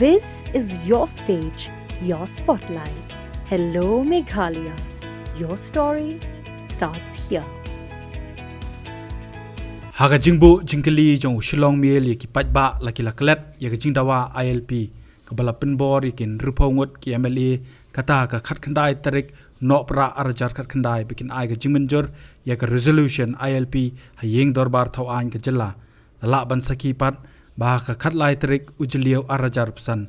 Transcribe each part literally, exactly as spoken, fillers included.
This is your stage, your spotlight. Hello Meghalaya. Your story starts here. Ha ka jingbuh jingkylli jong u Shillong Mail ïa ki paidbah la ki la klet ïa ka jingdawa I L P kaba la pynbor ïa ki hynriewphew ngut ki M L A, kata ka khatkhyndai tarik Nohprah ar hajar khatkhyndai ba kin ai ka jingmynjur ïa ka resolution I L P ha ïing dorbar thawaiñ ka jylla. La lah ban sakhi pat ba ha ka khatlai tarik u Jylliew ar hajar arphew san,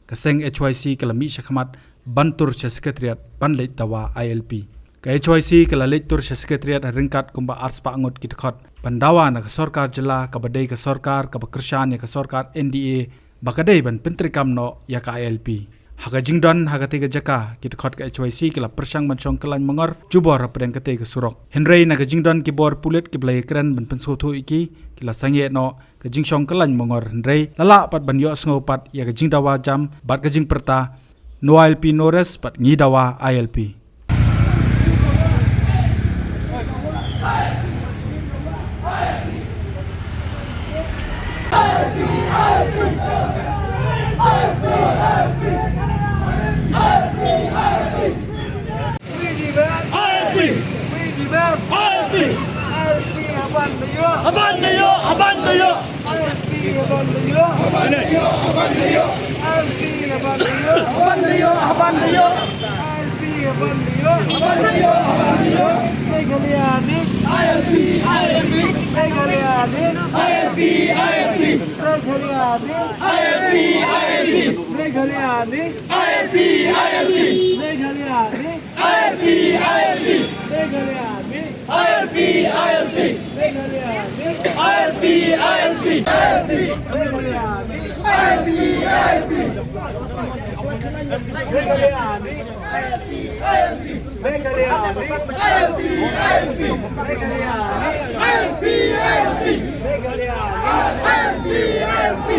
ka seng H Y C ka la mih shakhmat ban tur sha Secretariat ban leit dawa I L P. Ka H Y C ka la leit tur sha Secretariat ha ryngkat kumba arspah ngut ki dkhot ban dawa na ka sorkar jylla kaba dei ka sorkar kaba kyrshan ïa ka sorkar N D A ba ka dei ban pyntreikam noh ïa ka I L P. Ha ka jingdon ha katei ka jaka, ki dkhot ka H Y C ki la pyrshang ban shong kyllaiñ mangor jubor hapdeng katei ka surok. Hynrei na ka jingdon ki bor pulit kiba la ïakren ban pynsngewthuh ïa ki, ki la sangeh noh ka jingshong kyllaiñ mangor, hynrei la lah pat ban ïohsngew pat ïa ka jingdawa jam bad ka jingpyrta, "No I L P, no rest" bad "Ngi dawa I L P." We demand I L P. We demand I L P. I L P haban da ïoh. Haban da ïoh, haban da ïoh. I L P haban da ïoh. Haban da ïoh, haban da ïoh. I L P haban da ïoh. Haban da ïoh, haban da ïoh. I L P haban da ïoh. Haban da ïoh, haban da ïoh. Meghalaya rit. I L P, I L P. Meghalaya rit. I L P, I L P. Meghalaya rit. I L P, I L P. Meghalaya rit. I L P, I L P. Meghalaya rit. I L P, I L P. Meghalaya rit. I L P, I L P. Meghalaya rit. I L P, I L P. Meghalaya rit. I L P, I L P. Meghalaya rit. I L P, I L P. Meghalaya rit. I L P, I L P. Meghalaya rit. I L P, I L P. Meghalaya rit. I L P, I L P.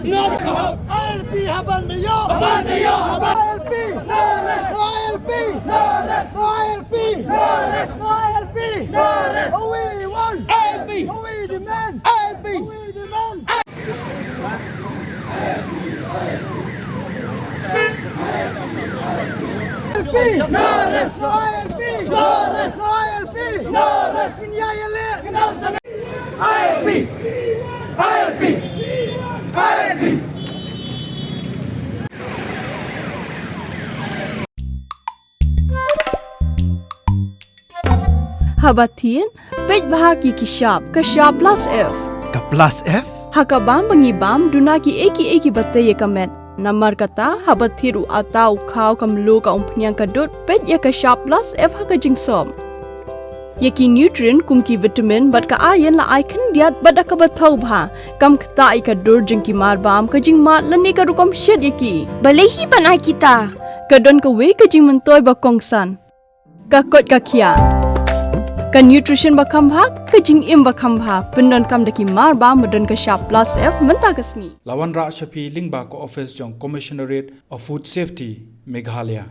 I L P haban da ïoh. Haban da ïoh, haban. I L P, no rest. I L P, no rest. I L P, no rest. I L P, no rest. We want I L P. We demand I L P. We demand I L P. No rest. I L P, no rest. I L P, no rest. Ngi ïa leh. I L P! I L P! I L P! Haba thied, peit bha ki ki shap, ka shap plus F. Ka plus F? Ha ka bam ba ngi bam, duna kiei kiei kiba tei ïa ka met. Namar kata, haba thied u atta, u khaw, ka mluh, ka umphniang, ka dud, peit ïa ka shap plus F ha ka jingsop. Ïa ki nutrient kum ki vitamin bad ka iron la ai khyndiat bad da kaba thaw bha. Kam ktah ïa ka dur jong ki marbam, ka jingmad lane ka rukom shet ïa ki. Balei hi ban ai kita? Ka don kawei ka jingmyntoi ba kongsan. Ka koit ka khiah. Ka nutrition ba kham bha, ka jingim ba kham bha. Pyndonkam da ki marbam ba don ka shap plus F mynta ka sngi. La wanrah sha phi lyngba ka office jong Commissionerate of Food Safety, Meghalaya.